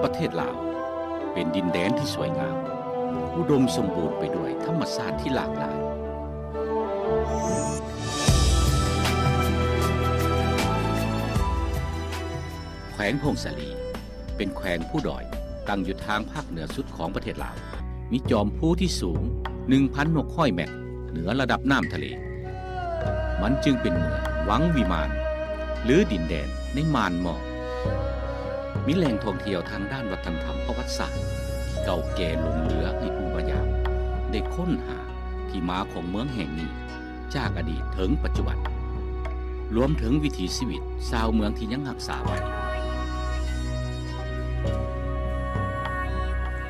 ປະເທດລາວເປັນດິນແດນທີ່ສວຍງາມ, ອຸດົມສົມບູນໄປດ້ວຍທຳມະຊາດທີ່ຫຼາກຫຼາຍ. ແຂວງຜົ້ງສາລີ ເປັນແຂວງພູດອຍ ຕັ້ງຢູ່ທາງພາກເໜືອສຸດຂອງປະເທດລາວ, ມີຈອມພູທີ່ສູງ ໜຶ່ງພັນຫົກຮ້ອຍແມັດ ເໜືອລະດັບນ້ຳທະເລ. ມັນຈຶ່ງເປັນເມືອງວັງວິມານ ຫຼື ດິນແດນໃນມ່ານໝອກ. ມີແຫຼ່ງທ່ອງທ່ຽວທາງດ້ານວັດທະນະທຳປະຫວັດສາດທີ່ເກົ່າແກ່ຫຼົງເຫຼືອໃຫ້ຜູ້ມາຢາມໄດ້ຄົ້ນຫາທີ່ມາຂອງເມືອງແຫ່ງນີ້ ຈາກອະດີດເຖິງປັດຈຸບັນ, ລວມເຖິງວິຖີຊີວິດຊາວເມືອງທີ່ຍັງຮັກສາໄວ້.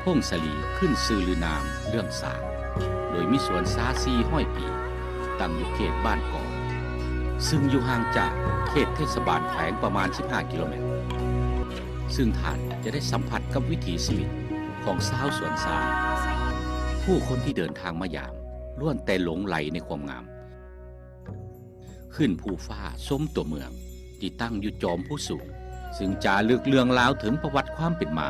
ຜົ້ງສາລີຂຶ້ນຊື່ລືນາມເລື່ອງຊາ ໂດຍມີສວນຊາສີ່ຮ້ອຍປີ ຕັ້ງຢູ່ເຂດບ້ານກອງ ຊຶ່ງຢູ່ຫ່າງຈາກເຂດເທດສະບານແຂວງປະມານສິບຫ້າກິໂລແມັດ, ຊຶ່ງທ່ານຈະໄດ້ສຳຜັດກັບວິຖີຊີວິດຂອງຊາວສວນຊາ. ຜູ້ຄົນທີ່ເດີນທາງມາຢາມ ລ້ວນແຕ່ຫຼົງໄຫຼໃນຄວາມງາມ. ຂຶ້ນພູຟ້າຊົມຕົວເມືອງທີ່ຕັ້ງຢູ່ຈອມພູສູງ, ຊຶ່ງຈາລຶກເລື່ອງລາວເຖິງປະຫວັດຄວາມເປັນມາ